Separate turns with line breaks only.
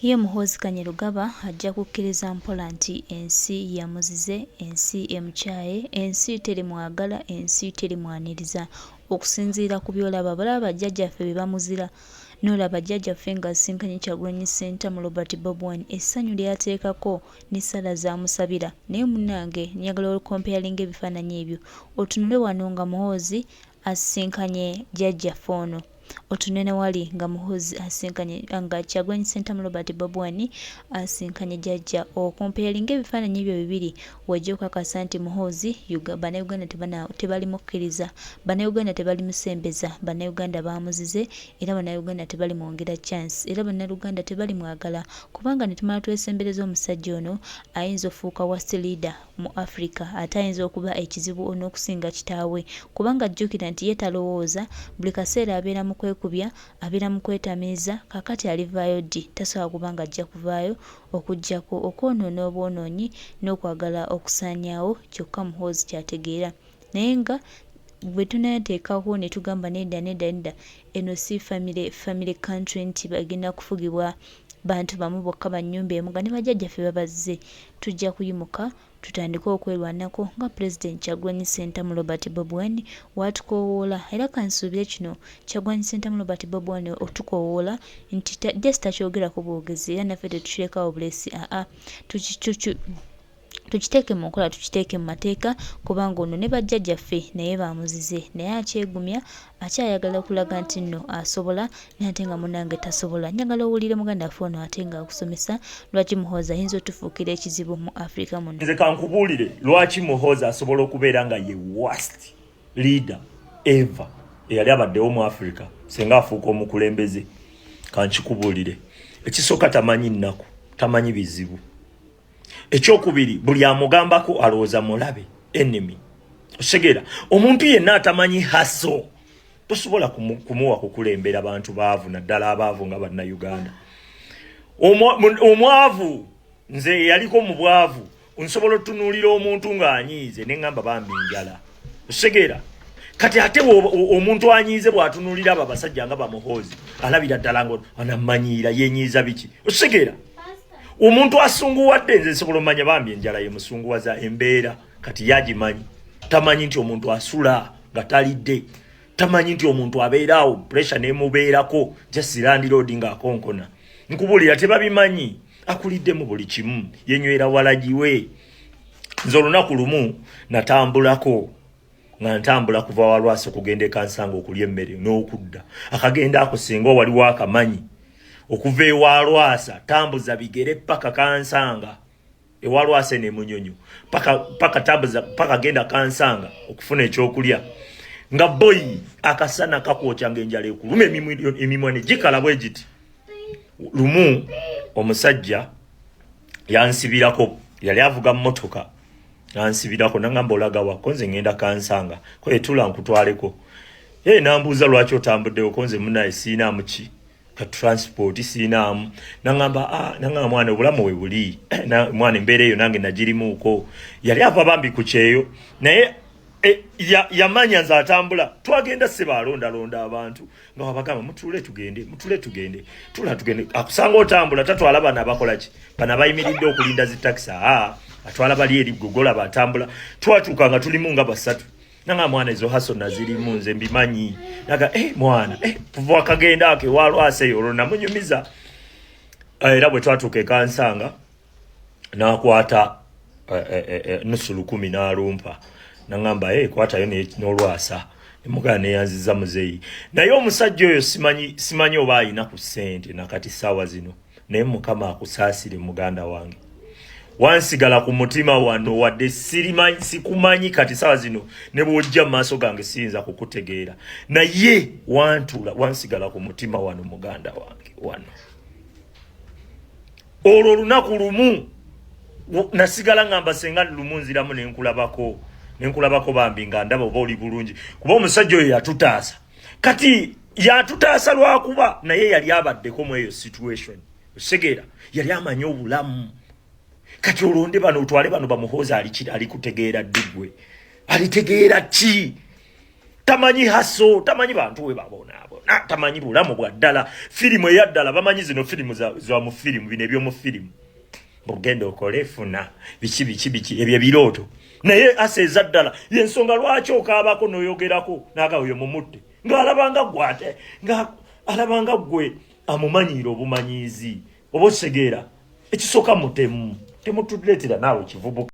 Ye Muhoozi Kainerugaba ajja kukkiriza mpola nti ensi yamuzize, ensi emukyaye, ensi terimwagala, ensi terimwaniriza. Okusinziira ku by'olaba, balaba bajjajjaffe be bamuzira. N'olaba jjajjaffe ng'asisinkanye Kyagulanyi Ssentamu Robert Bobi Wine, essanyu ly'ateekako n'essaala z'amusabira. Naye munnange njagala okompayalinge ebifaananyi ebyo otunule wano nga Muhoozi asisinkanye jjajjaffe ono. Otunule ne wali nga Muhoozi asisinkanye nga Kyagulanyi Ssentamu Robert Bobi Wine asisinkanye jjajja. Okompayalinga ebifaananyi ebyo bibiri w'ojja okukakasa nti Muhoozi Bannayuganda tebalimukkiriza, Bannayuganda tebalimusembeza, Bannayuganda baamuzize era Bannayuganda tebalimwongera chance era Bannayuganda tebalimwagala kubanga ne tumala twesembereza omusajja ono ayinza okufuuka worst leader mu Africa ate ayinza okuba ekizibu n'okusinga kitaawe kubanga jjukira nti ye talowooza, buli kaseera abeera mu kwekubya, abeera mu kwetamiiza, kaakati alivaayo ddi? Tasobola kuba ng'ajja kuvaayo okuggyako okwonoona obwonoonyi n'okwagala okusaanyaawo kyokka Muhoozi ky'ategeera. Naye nga bwe tunaateekako ne tugamba nedda nedda nedda eno si family family country nti bagenda kufugibwa bantu bamu bokka ba nnyumba emu nga ne bajjajjaffe babazze, tujja kuyimuka tutandike okwerwanako nga Pulezidenti Kyagulanyi Ssentamu Robert Bobi Wine w'atukoowoola era kansuubire kino Kyagulanyi Ssentamu Robert Bobi Wine otukoowoola nti just takyogerako bwogezi era naffe tetukirekawo bulesi aa tukiteeke mu nkola tukiteeke mu mateeka kubanga ono ne bajjajjaffe naye bamuzize naye akyegumya akyayagala okulaga nti nno asobola naye ate nga munange tasobola. Njagala owulire muganda waffe ono ate nga akusomesa lwaki Muhoozi ayinza otufuukira ekizibu mu Afrika muno.
Nze kankubuulire lwaki Muhoozi asobola okubeera nga ye worst leader ever eyali abaddewo mu Africa senga afuuka omukulembeze. Kankikubuulire, ekisooka tamanyi nnaku, tamanyi bizibu. Ekyokubiri, buli amugambako alowooza mulabe, enemy. Osegeera, omuntu yenna atamanyi haso tosobola kumuwa kukulembera bantu baavu, naddala abaavu nga Bannayuganda. Omwavu, nze yaliko mu bwavu, nsobola otunuulira omuntu ng'anyiize ne ŋŋamba bambi njala. Osegeera, kati ate omuntu anyiize bw'atunuulira abo abasajja nga Bamuhoozi, alabira ddala nga anamanyiira yenyiiza biki. Osegeera, omuntu asunguwadde, nze nsobola omanya bambi enjala ye musunguwaza embeera. Kati yagimanyi, tamanyi nti omuntu asula nga talidde, tamanyi nti omuntu abeera awo pressure nemubeerako, just landlord ng'akonkona. Nkubuulira, tebabimanyi. Akulidde mu buli kimu, yenywera walagiwe. Nze olunaku lumu natambulako nga ntambula kuva Walwasi okugenda ekansanga okulya emmere n'okudda. Akagenda ako singa waliwo akamanyi, okuva ewalwasa tambuza bigere paka Kansanga, ewalwasa ne Munyonyo paka paka tambuza paka genda Kansanga okufuna ekyokulya, nga boyi akasana kakwokya, ng'enjala ekuluma, emimwa ne gikala bwe giti. Lumu omusajja yansibirako, yali avuga mmotoka, nansibirako nangamba, "Olagawa?" Ko nze, "Ngenda Kansanga." Ko, "Etula nkutwaleko." Ye nambuuza, "Lwaki otambuddewo?" Ko nze, "Munaye, siinaamu ki ka transport, siinaamu." Nangamba, "Ah," nangamba, "mwana, obulamu we buli mwana, embeera eyo nange nagirimuuko." Yali ava bambi ku kyeyo, naye yamanya nze atambula. Twagenda, seba, alondalonda abantu nga wabagamba, "Mutuule tugende, mutule tugende, tula tugende." Akusanga otambula, tatwala bano abakolaki, bano abayimiridde okulinda zi takisi, aa atwala bali eri gogolaba atambula. Twatuuka nga tulimu nga basatu. Nanga, "Mwana, ezo hustle nazirimu, nze mbimanyi." Naga, "Mwana, kuva wakagenda ako ewalwaseeyo." Olwo namunyumiza era bwe twatuuka ekansanga nakwata nusu lukumi n'alumpa, naŋŋamba, "Hey, kwatayo n'olwasa." Emugana neyanziza muzeeyi. Naye omusajja oyo simanyi, simanyi oba ayina ku ssente nakati ssaawa zino, naye Mukama akusaasire muganda wange, wansigala ku mutima wano. Wadde sikumanyi kati saawa zino, ne bw'ojja mu maaso gange siyinza kukutegeera, naye wantula, wansigala ku mutima wano muganda wange wano. Olwo olunaku lumu nasigala ngamba senga lumu nziramu nenkulabako, nenkulabako bambi, nga ndaba oba oli bulungi, kuba omusajja oyo yatutaasa. Kati yatutaasa lwakuba naye yali abaddeko mu eyo situation. Osegeera, yali amanyi obulamu. Kati olonde bano, otwale bano, Bamuhoozi ali kutegeera ddi? Gwe alitegeera ki? Tamanyi haso, tamanyi bantu we babonaabona, tamanyi bulamu bwa ddala. Firimu eya ddala bamanyi zino firimu za mu firimu, bino eby'omu firimu, bugenda okole funa biki biki biki, ebyo ebirooto. Naye asa eza ddala yensonga lwaki okaabako n'oyogerako naga oyo mumutte, ng'alabanga gwe, ate nga alabanga gwe amumanyiira obumanyiizi. Oba okitegeera? Ekisooka mutemu, temutuleetera naawe kivubuka.